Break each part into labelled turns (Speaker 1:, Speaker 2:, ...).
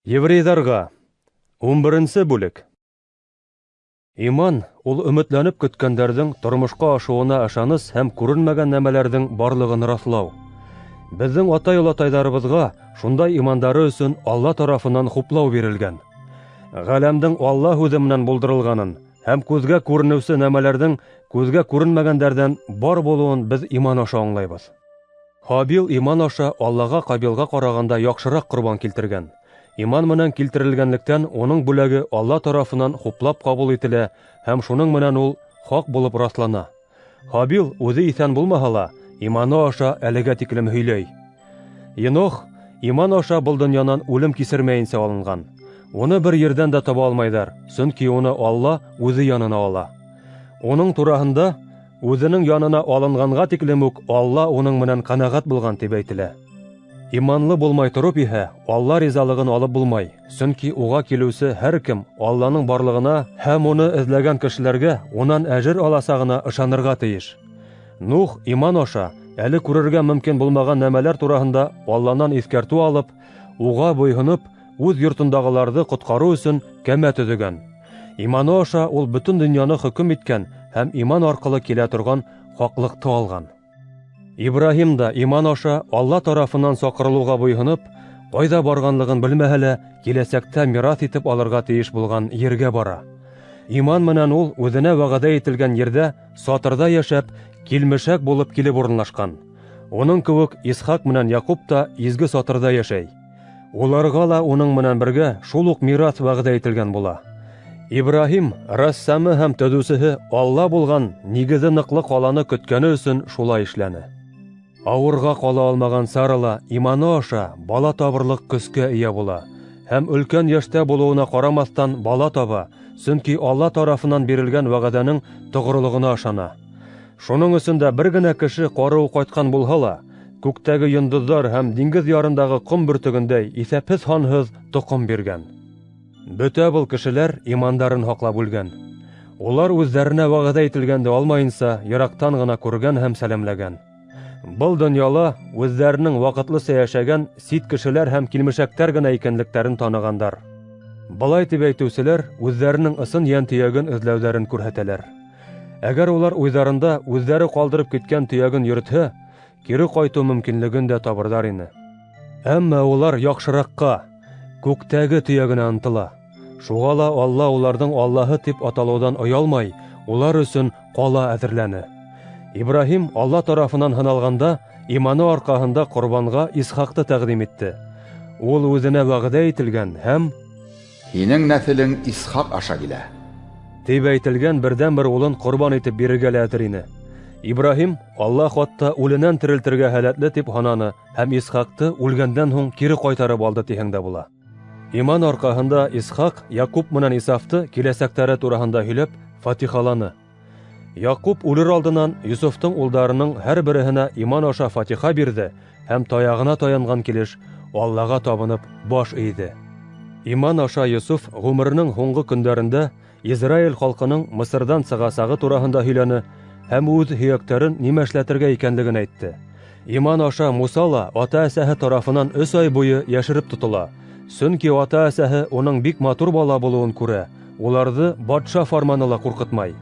Speaker 1: Еврейҙарға, 11-нсе бүлек. Иман ул өмөтләнеп көткәндәрҙең тормошҡа ашыуына ышаныс һәм күренмәгән нәмәләрҙең барлығын раҫлау. Беҙҙең атай-олатайҙарыбыҙға шундай имандары өсөн Алла тарафынан хуплау бирелгән. Ғаләмдең Алла һүҙе менән булдырылғанын һәм күҙгә күренеүсе нәмәләрҙең күҙгә күренмәгәндәрҙән бар булыуын беҙ иман аша аңлайбыҙ. Һабил иман аша Аллаға Ҡабилға ҡарағанда яҡшыраҡ ҡорбан килтергән. Иман менән килтерелгәнлектән уның бүләге Алла тарафынан хуплап ҡабул ителә һәм шуның менән ул хаҡ булып раҫлана. Һабил үҙе иҫән булмаһа ла, иманы аша әлегә тиклем һөйләй. Енох иман аша был донъянан үлем кисермәйенсә алынған. Уны бер ерҙән дә таба алмайҙар, сөнки уны Алла үҙе янына ала. Уның тураһында үҙенең янына алынғанға тиклем үк Алла уның менән ҡәнәғәт булған тип әйтелә. Иманлы булмай тороп иһә Алла ризалығын алып булмай, сөнки уға килеүсе һәр кем Алланың барлығына һәм уны эҙләгән кешеләргә унан әжер аласағына ышанырға тейеш. Нух иман аша әле күрергә мөмкин булмаған нәмәләр тураһында Алланан иҫкәртеү алып, уға буйһоноп, үҙ йортондағыларҙы ҡотҡарыу өсөн кәмә төҙөгән. Иманы аша ул бөтөн донъяны хөкөм иткән һәм иман арҡылы килә торған хаҡлыҡты алған. Ибраһим да иман аша Алла тарафынан саҡырылыуға буйһоноп, ҡайҙа барғанлығын белмәһә лә, киләсәктә мираҫ итеп алырға тейеш булған ергә бара. Иман менән ул үҙенә вәғәҙә ителгән ерҙә сатырҙа йәшәп, килмешәк булып килеп урынлашҡан. Уның кеүек Исхаҡ менән Яҡуп та изге сатырҙа йәшәй. Уларға ла уның менән бергә шул уҡ мираҫ вәғәҙә ителгән була. Ибраһим рәссамы һәм төҙөүсеһе Алла булған нигеҙе ныҡлы ҡаланы көткәне өсөн шулай эшләне. Ауырға ҡала алмаған Сара ла иманы аша бала табырлыҡ көскә эйә була һәм өлкән йәштә булыуына ҡарамаҫтан бала таба, сөнки Алла тарафынан бирелгән вәғәҙәнең тоғролоғона ышана. Шуның өсөн дә бер генә кеше ҡарыу ҡайтҡан булһа ла, күктәге йондоҙҙар һәм диңгеҙ ярындағы ҡом бөртөгөндәй иҫәпһеҙ-һанһыҙ тоҡом биргән. Бөтә был кешеләр имандарын һаҡлап үлгән. Улар үҙҙәренә вәғәҙә ителгәнде алмайынса, йыраҡтан ғына күргән һәм сәләмләгән. Был донъяла үҙҙәренең ваҡытлыса йәшәгән сит кешеләр һәм килмешәктәр генә икәнлектәрен танығандар. Былай тип әйтеүселәр үҙҙәренең ысын йән төйәген эҙләүҙәрен күрһәтәләр. Әгәр улар уйҙарында үҙҙәре ҡалдырып киткән төйәген йөрөтһә, кире ҡайтыу мөмкинлеген дә табырҙар ине. Әммә улар яҡшыраҡҡа, күктәге төйәгенә ынтыла. Шуға ла Алла уларҙың Аллаһы тип аталыуҙан оялмай, улар өсөн ҡала әҙерләне. Ибраһим Алла тарафынан һыналғанда, иманы арҡаһында ҡорбанға Исхаҡты тәҡдим итте. Ул үҙенә вәғәҙә ителгән һәм
Speaker 2: Һинең нәҫелең Исхаҡ аша килә.
Speaker 1: тип әйтелгән берҙән-бер улын ҡорбан итеп бирергә лә әҙер ине. Ибраһим Алла хатта үленән терелтергә һәләтле тип һананы һәм Исхаҡты үлгәндән һуң кире ҡайтарып алды тиһәң дә була. Иман арҡаһында Исхаҡ Яҡуп менән Исафты киләсәктәре тураһында һөйләп фатихаланы. Яҡуп үлер алдынан Йософтоң улдарының һәр береһенә иман аша фатиха бирҙе һәм таяғына таянған килеш Аллаға табынып баш эйҙе. Иман аша Йософ ғүмеренең һуңғы көндәрендә Израиль халҡының Мысырҙан сығасағы тураһында һөйләне һәм үҙ һөйәктәрен нимә эшләтергә икәнлеген әйтте. Иман аша Муса ла ата-әсәһе тарафынан 3 ай буйы йәшереп тотола. Сөнки ата-әсәһе уның бик матур бала булыуын күрә, уларҙы батша фарманы ла ҡурҡытмай.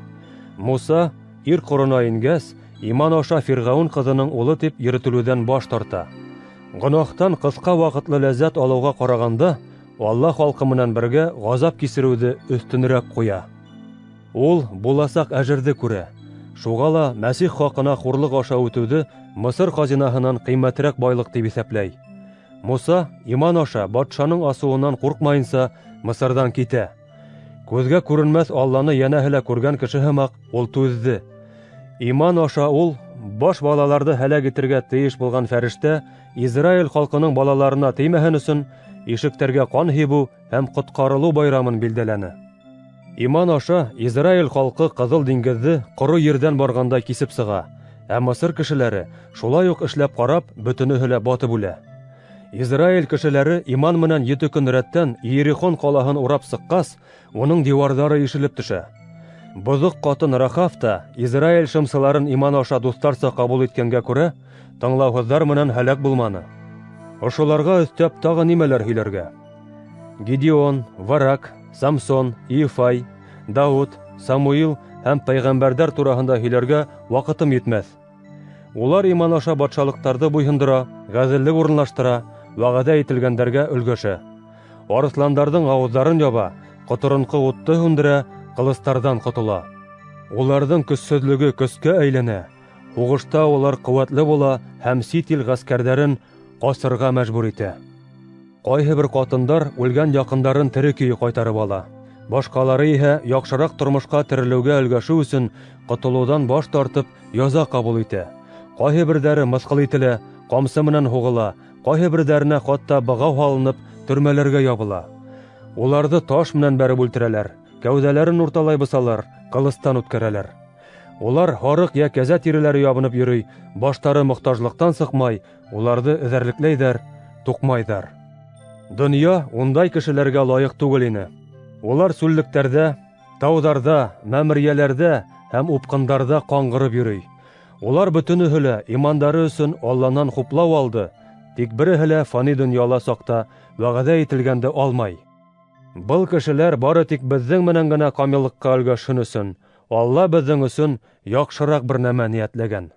Speaker 1: Муса ир ҡорона ингәс, иман аша Фирғәүен ҡыҙының улы тип йөрөтөлөүҙән баш тарта. Гонаһтан ҡыҫҡа ваҡытлы ләззәт алыуға ҡарағанда, Алла халҡы менән бергә ғазап кисереүҙе өҫтөнөрәк ҡуя. Ул буласаҡ әжерҙе күрә. Шуға ла Мәсих хаҡына хурлыҡ аша үтеүҙе Мысыр хазинаһынан ҡиммәтерәк байлыҡ тип иҫәпләй. Муса иман аша батшаның асыуынан ҡурҡмайынса Мысырҙан китә. Күҙгә күренмәҫ Алланы йәнәһе лә күргән кеше һымаҡ ул түҙҙе. Иман аша ул баш балаларҙы һәләк итергә тейеш булған фәрештә Израиль халҡының балаларына теймәһен өсөн ишектәргә ҡан һибеү һәм ҡотҡарылыу байрамын билдәләне. Иман аша Израиль халҡы Ҡыҙыл диңгеҙҙе ҡоро ерҙән барғандай кисеп сыға, ә Мысыр кешеләре шулай уҡ эшләп ҡарап, бөтөнөһө лә батып үлә. Израиль кешеләре иман менән 7 көн рәттән Иерихон ҡалаһын урап сыҡҡас, уның диуарҙары ишелеп төшә. Боҙоҡ ҡатын Рахав та Израиль шымсыларын иман аша дуҫтарса ҡабул иткәнгә күрә, тыңлауһыҙҙар менән һәләк булманы. Ошоларға өҫтәп тағы нимәләр һөйләргә? Гидеон, Варак, Самсон, Иефай, Дауыт, Самуил һәм пәйғәмбәрҙәр тураһында һөйләргә ваҡытым етмәҫ. Улар иман аша батшалыҡтарҙы буйһондора, ғәҙеллек урынлаштыра, вәғәҙә ителгәндәргә өлгәшә. Арыҫландарҙың ауыҙҙарын яба, ҡоторонҡо утты һүндерә, ҡылыстарҙан ҡотола. Уларҙың көсһөҙлөгө көскә әйләнә, һуғышта улар ҡеүәтле була һәм сит ил ғәскәрҙәрен ҡасырға мәжбүр итә. Ҡайһы бер ҡатындар үлгән яҡындарын тере көйө ҡайтарып ала. Башҡалары иһә яҡшыраҡ тормошҡа терелеүгә өлгәшеү өсөн ҡотолоуҙан баш тартып яза ҡабул итә. Ҡайһы берҙәре мыҫҡыл ителә, ҡамсы менән һуғыла, ҡайһы берҙәренә хатта бығау һалынып төрмәләргә ябыла. Уларҙы таш менән бәреп үлтерәләр, кәүҙәләрен урталай бысалар, ҡылыстан үткәрәләр. Улар һарыҡ йә кәзә тиреләре ябынып йөрөй, баштары мохтажлыҡтан сыҡмай, уларҙы эҙәрлекләйҙәр, туҡмайҙар. Донъя ундай кешеләргә лайыҡ түгел ине. Улар сүллектәрҙә, тауҙарҙа, мәмерйәләрҙә һәм упҡындарҙа ҡаңғырып йөрөй. Улар бөтөнөһө лә имандары өсөн Алланан хуплау алды, тик береһе лә фани донъяла саҡта вәғәҙә ителгәнде алмай. Был кешеләр бары тик беҙҙең менән генә камиллыҡҡа өлгәшһен өсөн, Алла беҙҙең өсөн яҡшыраҡ бер нәмә ниәтләгән.